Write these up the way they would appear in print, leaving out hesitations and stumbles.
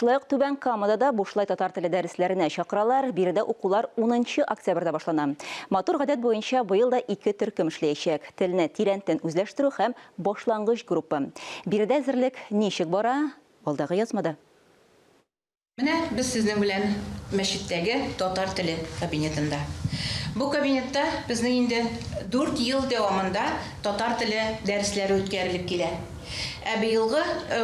Шулай ук Түбән Камада да бушлай татар теле дәресләренә чакыралар. Биредә укулар унынчы октябрьдә башлана. Матур гадәт буенча быел да ике төркем эшләячәк, телне тирәнтен үзләштерү һәм башлангыч группа. Биредә әзерлек ничек бара, алдагы язмада. Менә без сезнең белән мәчеттәге татар теле кабинетында. Бу кабинетта безнең инде дүрт ел дәвамында татар теле дәресләре үткәрелеп килә. Ә быелгы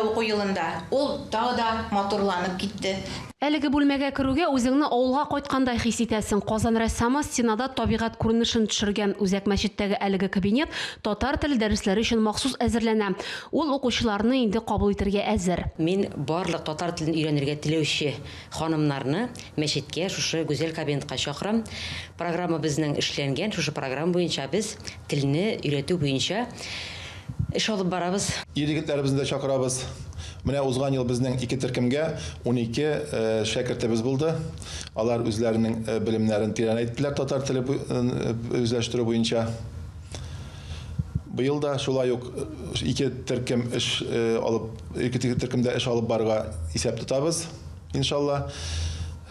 уку елында ул тагы да матурланып китте. Әлеге бүлмәгә керүгә үзеңне авылга кайткандай хис итәсең. Казан рәссамы стенада табигать күренешен төшергән. Үзәк мәчеттәге әлеге кабинет татар теле дәресләре өчен махсус әзерләнә. Ул укучыларны инде кабул итәргә әзер. Мин барлык татар телен өйрәнергә теләүче ханымнарны мәчеткә, шушы гүзәл кабинетка чакырам. Программа безнең эшләнгән, шушы программа буенча без телне өйрәтү буенча эш алып барабыз. Ир-егетләребезне дә чакырабыз. Менә узган ел безнең ике төркемгә 12 шәкертебез булды. Алар үзләренең белемнәрен тирәнәйттеләр татар теле үзләштерү буенча. Быел да шулай ук ике төркем эш алып, ике төркемдә эш алып барырга исәп тотабыз, иншалла.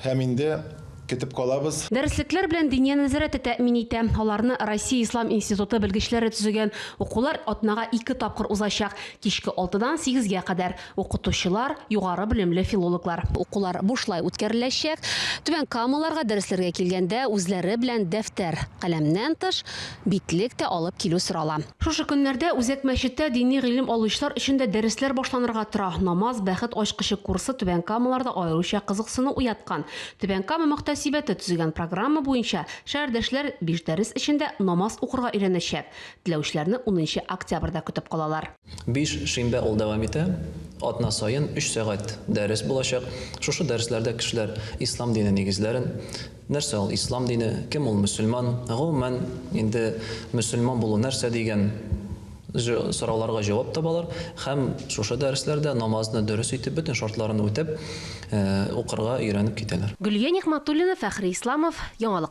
Һәм инде көтеп калабыз. Дәреслекләр белән Диния нәзарәте тәэмин итә. Аларны Россия ислам институты белгечләре төзегән. Укулар атнага ике тапкыр узачак, кичке алтыдан сигезгә кадәр. Укытучылар, югары белемле филологлар. Укулар бушлай үткәреләчәк. Түбән Камаларга дәресләргә килгәндә үзләре белән дәфтәр, каләмнән тыш, битлек тә алып килү сорала. Шушы көннәрдә Үзәк мәчеттә дини гыйлем алучылар өчен дә дәресләр башланырга тора. Намаз, бәхет ачкычы курсы түбәнкамаларда аеруча кызыксыну уяткан. Түбән Кама мөхтәсибәте төзегән программа буенча шәһәрдәшләр биш дәрес эчендә намаз укырга өйрәнәчәк. Теләүчеләрне унынчы октябрьдә көтеп калалар. Биш шимбә ул дәвам итә. Атна саен өч сәгать дәрес булачак. Шушы дәресләрдә кешеләр ислам дине нигезләрен, нәрсә ул ислам дине, кем ул мөселман, гомумән, инде мөселман булу нәрсә дигән сорауларга җавап табалар һәм шушы дәресләрдә намазны дөрес итеп, бөтен шартларын үтәп, укырга өйрәнеп китәләр. Гөлия Нигъмәтуллина, Фәхри Исламов, Яңалык.